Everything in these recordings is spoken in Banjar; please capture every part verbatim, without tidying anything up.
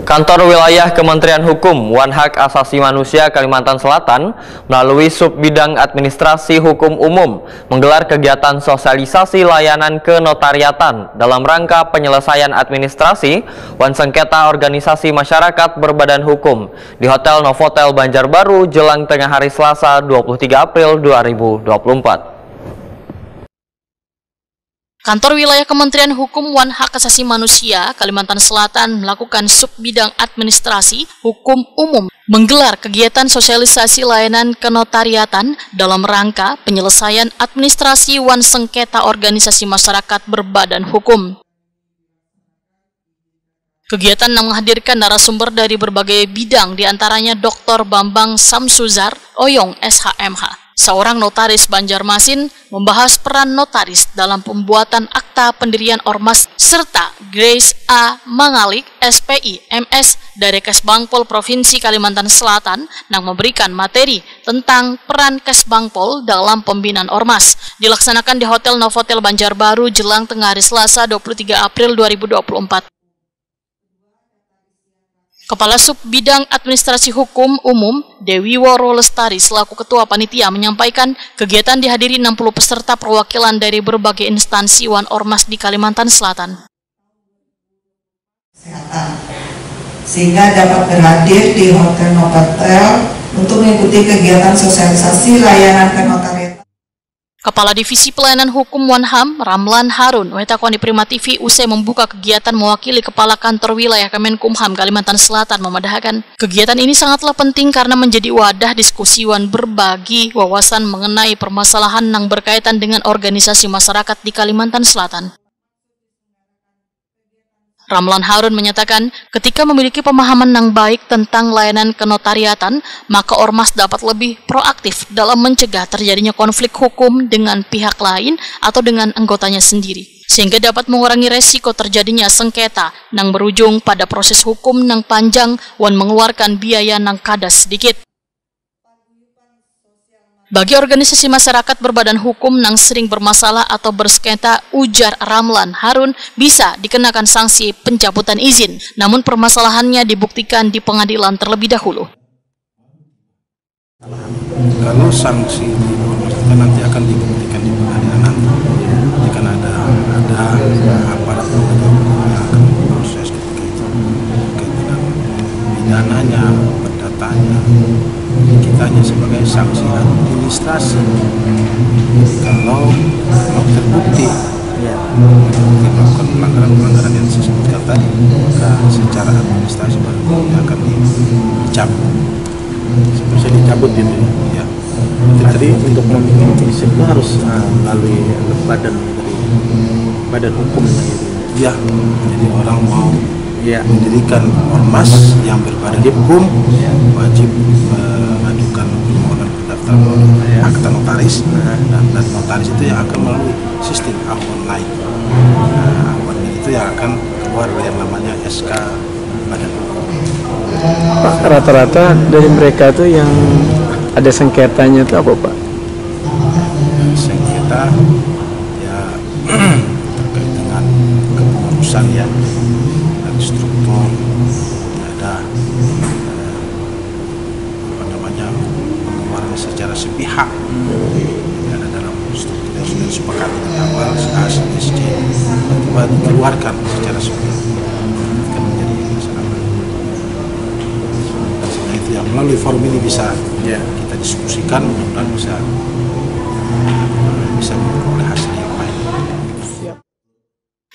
Kantor Wilayah Kementerian Hukum wan Hak Asasi Manusia Kalimantan Selatan melalui Sub Bidang Administrasi Hukum Umum menggelar kegiatan sosialisasi layanan kenotariatan dalam rangka penyelesaian administrasi wan sengketa organisasi masyarakat berbadan hukum di Hotel Novotel Banjarbaru jelang tengah hari Selasa dua puluh tiga April dua ribu dua puluh empat. Kantor Wilayah Kementerian Hukum wan Hak Asasi Manusia Kalimantan Selatan melakukan Sub Bidang Administrasi Hukum Umum menggelar kegiatan sosialisasi layanan kenotariatan dalam rangka penyelesaian administrasi wan sengketa organisasi masyarakat berbadan hukum. Kegiatan yang menghadirkan narasumber dari berbagai bidang, diantaranya Doktor Bambang Samsuzar Oyong, S H M H, seorang notaris Banjarmasin, membahas peran notaris dalam pembuatan akta pendirian ormas, serta Grace A Mangalik, S P I, M S, dari Kesbangpol Provinsi Kalimantan Selatan, yang memberikan materi tentang peran Kesbangpol dalam pembinaan ormas, dilaksanakan di Hotel Novotel Banjarbaru jelang tengah hari Selasa dua puluh tiga April dua ribu dua puluh empat. Kepala Sub Bidang Administrasi Hukum Umum, Dewi Woro Lestari, selaku Ketua Panitia, menyampaikan kegiatan dihadiri enam puluh peserta perwakilan dari berbagai instansi wan ormas di Kalimantan Selatan. Kesehatan, sehingga dapat berhadir di Hotel Novotel untuk mengikuti kegiatan sosialisasi layanan kenotariatan. Kepala Divisi Pelayanan Hukum wan HAM, Ramlan Harun, wetakoni Prima T V usai membuka kegiatan mewakili Kepala Kantor Wilayah Kemenkumham Kalimantan Selatan, memadahakan kegiatan ini sangatlah penting karena menjadi wadah diskusi wan berbagi wawasan mengenai permasalahan yang berkaitan dengan organisasi masyarakat di Kalimantan Selatan. Ramlan Harun menyatakan, ketika memiliki pemahaman yang baik tentang layanan kenotariatan, maka ormas dapat lebih proaktif dalam mencegah terjadinya konflik hukum dengan pihak lain atau dengan anggotanya sendiri, sehingga dapat mengurangi resiko terjadinya sengketa nang berujung pada proses hukum nang panjang wan mengeluarkan biaya nang kada sedikit. Bagi organisasi masyarakat berbadan hukum nang sering bermasalah atau bersengketa, ujar Ramlan Harun, bisa dikenakan sanksi pencabutan izin, namun permasalahannya dibuktikan di pengadilan terlebih dahulu. Kalau sanksi di ormas itu nanti akan dibuktikan di pengadilan nanti. Jadi kan ada ada aparat penegak hukum yang akan memproses ketika itu. Kaitan pidananya, perdatanya, kita hanya sebagai sanksi administrasi. Kalau terbukti melakukan pelanggaran-pelanggaran yang saya sebutkan tadi, maka secara administrasi baru dia akan dicabut. Bisa dicabut gitu ya. Ya. Jadi untuk meminimalisir itu harus uh, melalui badan dari badan hukum gitu. Ya, jadi orang mau Ya. mendirikan ormas yang berbadan hukum wajib mengajukan permohonan pendaftaran akta notaris dan, dan notaris itu yang akan melalui sistem ahu online. Nah, ahu online itu yang akan keluar yang namanya S K badan hukum. Pak, rata-rata dari mereka tuh yang ada sengketanya tuh apa, Pak? Sengketa ya terkait dengan kepengurusan ya, dan struktur, ada eh, apa namanya, pengeluaran secara sepihak. Jadi ada dalam struktur yang sudah disepakati dari awal, A, C, S, C, tiba-tiba dikeluarkan secara sepihak. Kan menjadi masalah. Sehingga itu yang melalui forum ini bisa Ya. kita diskusikan, mudah-mudahan bisa bisa memperoleh hasil yang baik.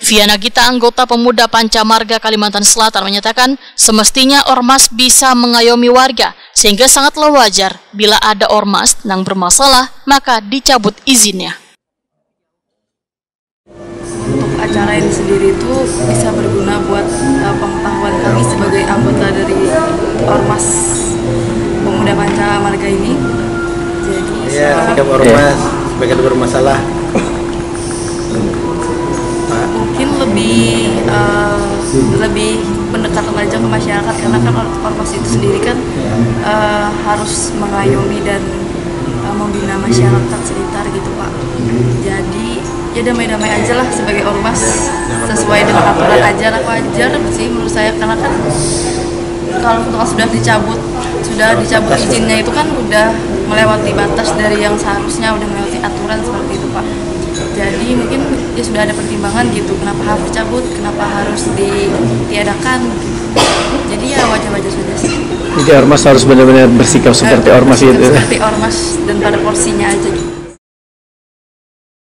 Viana Gita, anggota Pemuda Panca Marga Kalimantan Selatan, menyatakan semestinya ormas bisa mengayomi warga, sehingga sangatlah wajar bila ada ormas nang bermasalah maka dicabut izinnya. Untuk acara ini sendiri itu bisa berguna buat uh, pengetahuan kami sebagai anggota dari Ormas Pemuda Panca Marga ini. Jadi Ya, setiap ormas sebagai ada bermasalah. Mungkin lebih uh, lebih pendekatan aja ke masyarakat, karena kan or- ormas itu sendiri kan uh, harus mengayomi dan uh, membina masyarakat sekitar gitu, Pak. Jadi ya damai-damai aja lah sebagai ormas, sesuai dengan aturan aja lah, wajar sih menurut saya, karena kan Kalau ketika sudah dicabut, sudah dicabut izinnya itu kan udah melewati batas dari yang seharusnya, udah melewati aturan seperti itu, Pak. Jadi mungkin ya sudah ada pertimbangan gitu, kenapa harus dicabut, kenapa harus ditiadakan. Jadi ya wajar-wajar saja sih. Jadi ormas harus benar-benar bersikap seperti ormas Bersikap gitu. Seperti ormas dan pada porsinya aja gitu.